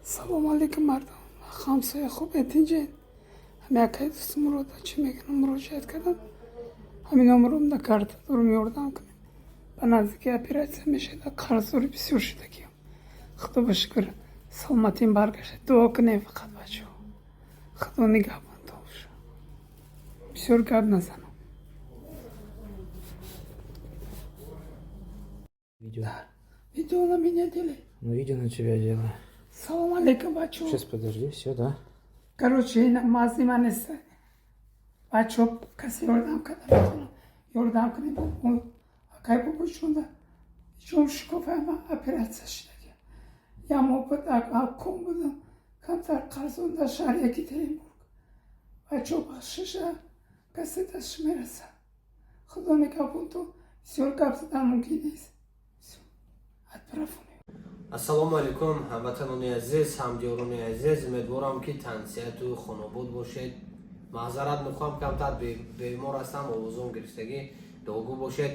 Салому алейкум, мардум, ҳамсоя, хуб этинҷен. Ҳами акаи дӯсту Мурода чӣ мекунам, муроҷиат кардам. Ҳамин номером да карта дорум, ёрдам кунем. Ба наздики оператсия мешавад, қарздори бисёр шудагиам. Худо ба шукр, саломатиам баргашта. Дуо кунем фақат, бачаҳо. Худо нигаҳбонтон боша. Бисёр гап назанам. Видео. Видео на меня делай. Ну, видео на тебя делаю. Салом алейкум, бачаҳо. Сейчас, подожди, все, да? Короче, ина маззи ман нест. Бачаҳо, касе ёрдам карда метавонам. Ёрдам кунем. Акай бобочонда чун шикофаама оператсия шудаги. Як моҳ буд, ком будам. Камтар қарзон дар шаҳри Екатеринбург. Бачаҳо, бахшиша, касе дастш мерасад. Худо нигаҳбонтон. Бисёр гап задан мумкин нест. Всё. Отправь. Ассалому алайкум, ҳамватанони азиз, ҳамдиёрони азиз. Умедворам, ки тансиҳату хонобод бошед. Маъзарат мехоҳам, камтар бемор ҳастам, овозом гирифтагӣ. Дуогӯ бошед,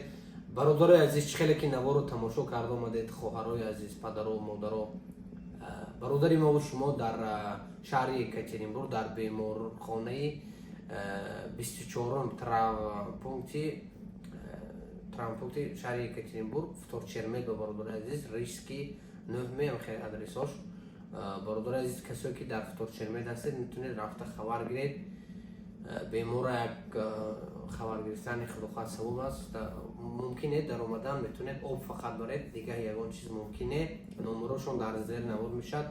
бародарои азиз. Чӣ хеле ки наворо тамошо карда омадед, хоҳарои азиз, падару модаро, бародари мову шумо дар шаҳри Екатеринбург, дар беморхонаи 24-ум травмпункти шаҳри Екатеринбург, Вторчермет ба, бародари азиз, Рижский 9 хел адресош. Бародари азиз, касое ки дар Вторчермет ҳастед, метавонед рафта хабар гиред. Бемора як хабар гирифтани худохоҳад савоб аст. Мумкине дар омадан метавонед, об фақат баред, дигар ягон чиз мумкине. Номерошон дар зери навор мешавад.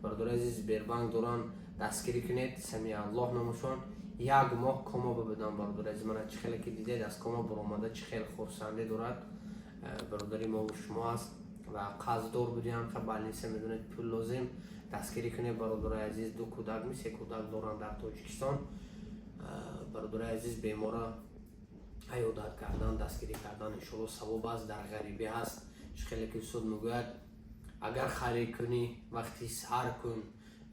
Бародари азиз, Сбербанк доранд, дастгирӣ кунед. Сами Аллоҳ номашон. Як моҳ кома бибудам, бародари азиз. Мана, чӣ хеле ки дидед, аз кома баромада, чӣ хел хурсандӣ дорад. Бародари мову шумо аст ва қарздор будиам. Ха, больница, медонед, пул лозим. Дастгирӣ кунед, бародарои азиз. Ду кӯдак ми се кӯдак доранд дар Тоҷикистон. Бародарои азиз, бемора аёдат кардан, дастгирӣ кардан, иншоалло, савоб аст. Дар ғарибӣ ҳаст. Чӣ хеле ки устод мегӯяд: «Агар хайр кунӣ, вақти саҳар кун,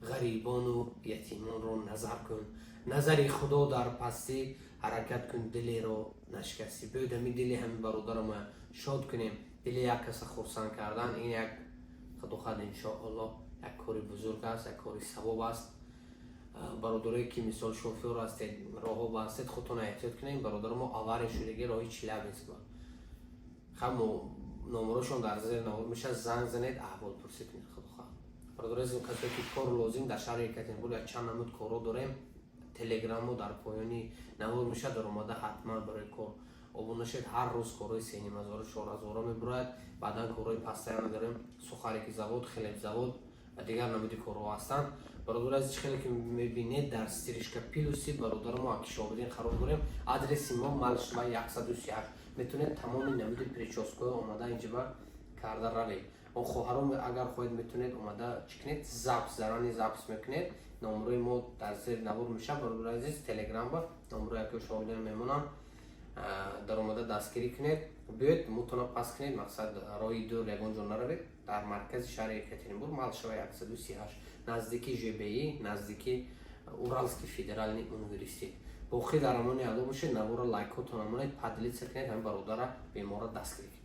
ғарибону ятимонро назар кун, назари Худо дар пастӣ, ҳаракат кун, дилеро нашикастӣ». Биёед, ҳами дили ҳами бародарама шод кунем. Дили як каса хурсанд кардан ин як, худохоҳад, иншоаллоҳ, як кори бузург аст, як кори савоб аст. Бародарое ки, мисол, шофёр ҳастед, роҳоба ҳастед, худтон эҳтиёт кунед. Бародаро мо авария шудаги роҳи Челябинск ба. Хамо номерошон дар зери навор мешавад, занг занед, аҳволпурсӣ кунед. Худохоҳад, бародари азиз, касое ки кор лозим, дар шаҳри Екатеринбург як чанд намуд корҳо дорем. Телеграммо дар поёни навор мешавад, даромада ҳатман барои кор обуна шед. Ҳар рӯз корҳои сенимазора, чорҳазора мебурояд. Баъдан корҳои постоянно дорем: сухарики завод, хлебзавод ва дигар намуди корҳо ҳастанд. Бародари азиз, чӣ хеле ки мебинед, дар Стрижка Плюси бародари мо Акишобидин қарор дорем. Адреси мо Малышева 131. Метавонед тамоми намуди причёскаҳои омада инҷаба карда равед. Он хоҳарон, агар хоҳед, метавонед омада чӣ кунед, запись, заранее запись мекунед. Номерои мо дар зери навор мешавад, бародари азиз. Телеграмба номерои яке шоҳидон мемонам, даромада дастгирӣ кунед. Биёед, мутона пас кунед. Мақсад, роҳи дур ягон ҷо наравед, дар маркази шаҳри Екатеринбург, Малышева 138, наздики ЖБИ, наздики Уральский федеральный университет. Боқӣ дар амони Алло бошед. Навора лайкотон амонед, поделиться кунед, ҳамин бародара бемора дастгирӣ кунед.